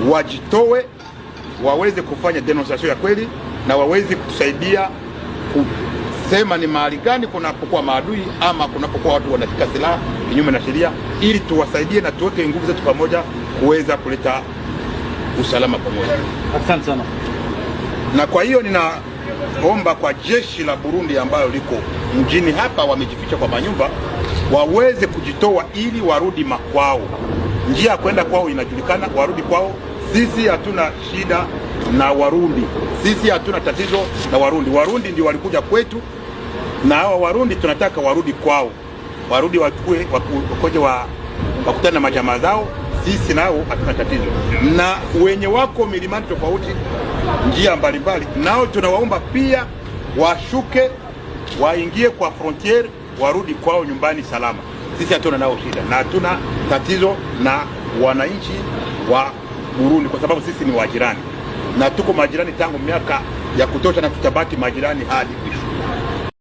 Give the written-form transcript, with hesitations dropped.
Wajitoe waweze kufanya dénonciation ya kweli na waweze kutusaidia kusema ni mahali gani kunapokuwa maadui ama kunapokuwa watu wanashika silaha kinyume na sheria, ili tuwasaidie na tuweke nguvu zetu pamoja kuweza kuleta usalama pamoja. Asante sana. Na kwa hiyo ninaomba kwa jeshi la Burundi ambayo liko mjini hapa, wamejificha kwa manyumba, waweze kujitoa ili warudi makwao. Njia ya kwenda kwao inajulikana, warudi kwao. Sisi hatuna shida na Warundi, sisi hatuna tatizo na Warundi. Warundi ndio walikuja kwetu, na hawa Warundi tunataka warudi kwao, warudi wachukue wakoje wakutane na majamaa zao. Sisi nao hatuna tatizo, na wenye wako milimani tofauti njia mbalimbali, nao tunawaomba pia washuke waingie kwa frontière, warudi kwao nyumbani salama. Sisi hatuna nao shida na hatuna tatizo na wananchi wa Burundi, kwa sababu sisi ni wajirani na tuko majirani tangu miaka ya kutosha, na tutabaki majirani hadi mwisho.